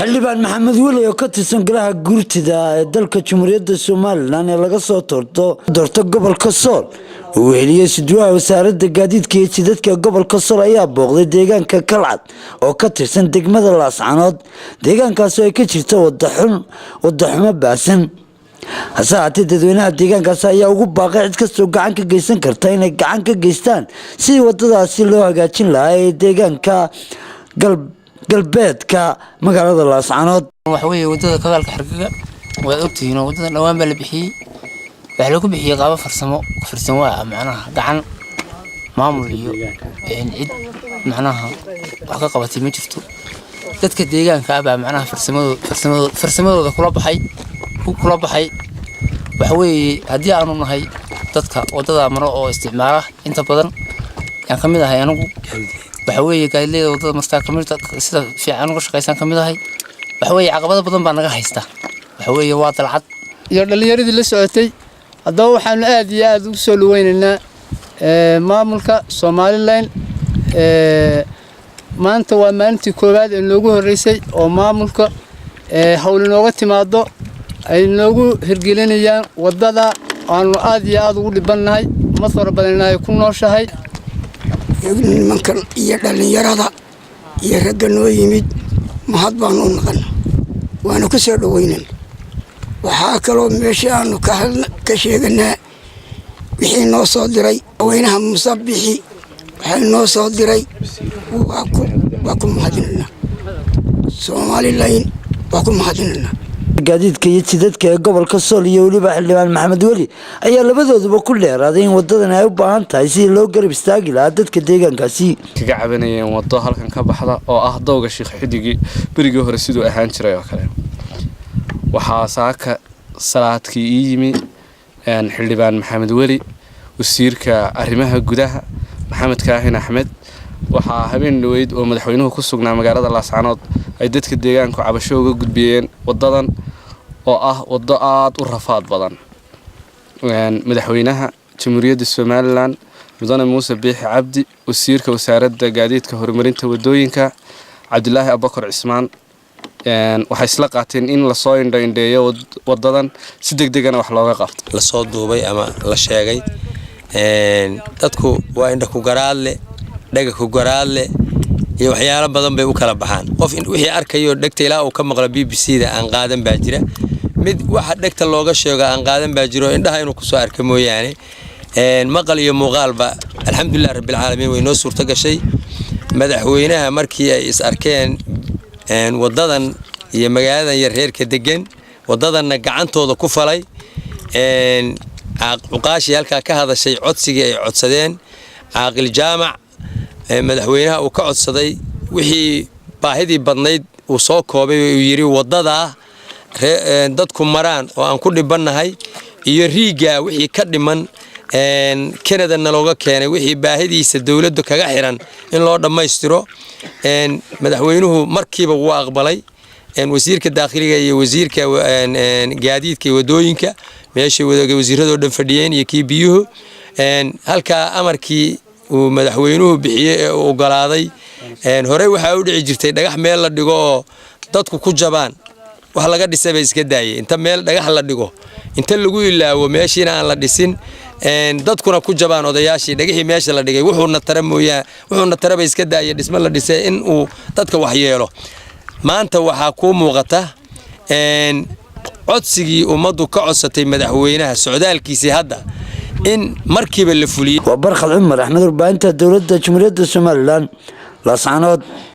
Xildhibaan Maxamed Weli oo ka tirsan golaha guurtida ee dalka Jamhuuriyadda Somaliland ee laga soo doorto gobolka Sool, uu weheliyey isuduwaha wasaaradda gaadiidka iyo jidadka gobolka Sool, ayaa booqday deegaanka Kalcad oo ka tirsan degmada Laascanood. Deegaankaasi ay ka jirto wadaxumo baahsan. Hase haatee, dadweynaha deegaankaasi ayaa ugu baaqay cid kastoo gacan ka geysan karta inay gacan ka geystaan sidii wadadaasi loo hagaajin lahaa ee deegaanka galbeedka magaalada Laascanood. Waxa weeye waddada kabaalka Xargaga waad ogtihiin oo waddada dhawaan baa la bixiyey. Waxaa lagu bixiyey qaabo farsamo farsamo ah, macnaha gacan maamul iyo cid macnaha wax ka qabatay ma jirto. Dadka deegaanka ah baa macnaha farsamadooda kula baxay. Waxa weeye, haddii aanu nahay dadka waddada maro oo isticmaala inta badan, yaan ka mid ahay anigu. Waxa weeye, gaadiidleyda waddada martaa kamid, sida fiican uga shaqaysaan ka mid ahay. Waxa weeye, caqabado badan baa naga haysta. Waxa weeye, waa dalcad. Iyo dhallinyaradii la socotay. Haddaba waxaanu aad iyo aad ugu soo dhaweynaynaa maamulka Somaliland. Maanta waa maalintii koowaad ee noogu horreysay oo maamulka hawl inooga timaado, ay noogu hirgelinayaan waddada aanu aad iyo aad ugu dhibannahay, ummad fara badanina ay ku nooshahay. Nimankan iyo dhallinyarada iyo ragga noo yimid mahad baanu u naqana, waanu ku soo dhaweynana. Waxaa kaloo meesha aanu ka sheeganaa wixii noo soo diray madaxweynaha Musabixi. Waxay noo soo diray waa ku mahadinanaa. Somaliland waa ku mahadinanaa. Gaadiidka iyo jidadka ee gobolka Sool iyo weliba xildhibaan Maxamed Weli ayaa labadooduba ku dheeraaday in wadadan ay u baahan tahay sidii loo garab istaagi lahaa dadka deegaankaasi. Kaga cabanayeen waddo halkan ka baxda oo ah dowga Sheekh Xidigi, berigii hore siduu ahaan jiray oo kale. Waxaa saaka salaadkii ii yimi xildhibaan Maxamed Weli, wasiirka arrimaha gudaha Maxamed Kaahin Axmed. Waxaa habeen dhaweyd oo madaxweynuhu ku sugnaa magaalada Laascanood ay dadka deegaanku cabasho uga gudbiyeen wadadan oo ah waddo aada u rafaad badan. Madaxweynaha Jamhuuriyadda Somaliland, mudane Muuse Biixi Cabdi, wasiirka wasaaradda gaadiidka, horumarinta wadooyinka Cabdilaahi Abakar Cismaan, waxay isla qaateen in lasoo indho indheeyo wadadan, si deg degana wax looga qabto. Lasoo duubay ama la sheegay, dadku waa indha ku garaadle, dhaga ku garaadle iyo waxyaalo badan bay u kala baxaan. Qof wixii arkayo dhegta ilaa uu ka maqlo BBC da aan qaadan baa jira, mid waxa dhegta looga sheego aan qaadan baa jiro, indhaha inuu kusoo arka mooyaane. Maqal iyo muuqaalba, alxamdulilah rabbilcaalamiin, way noo suurto gashay. Madaxweynaha markii ay is arkeen wadadan iyo magaaladan yar reerka degan, wadadanna gacantooda ku falay, cuqaashii halkaa ka hadashay codsigii ay codsadeen, Caaqil Jaamac madaxweynaha uu ka codsaday wixii baahidii badnayd uu soo koobay, uu yidhi wadadaa dadku maraan oo aan ku dhibannahay iyo riiggaa wixii ka dhiman Kanada nalooga keenay, wixii baahidiisa dowladdu kaga xiran in loo dhammaystiro. Madaxweynuhu markiiba wuu aqbalay. Wasiirka daakhiliga iyo wasiirka gaadiidka iyo wadooyinka meeshay wasiiradoo dhan fadhiyeen iyo kii biyuhu halkaa amarkii uu madaxweynuhu bixiyey ee uu ogolaaday. Horey waxaa u dhici jirtay dhagax meel la dhigo oo dadku ku jabaan, wax laga dhisay bay iska daayay. Inta meel dhagax la dhigo, inta lagu ilaawo meeshiina aan la dhisin, dadkuna ku jabaan, odayaashii dhagixii meesha la dhigay wuxuuna tara mooyaan, wuxuuna tara bay iska daayay dhismo la dhisay in uu dadka waxyeelo. Maanta waxaa kuu muuqata codsigii ummaddu ka codsatay madaxweynaha socdaalkiisii hadda in markiiba la fuliyey. Waa Barkhad Cumar Axmed, warbaahinta dowladda Jamhuuriyadda Somaliland, Laascanood.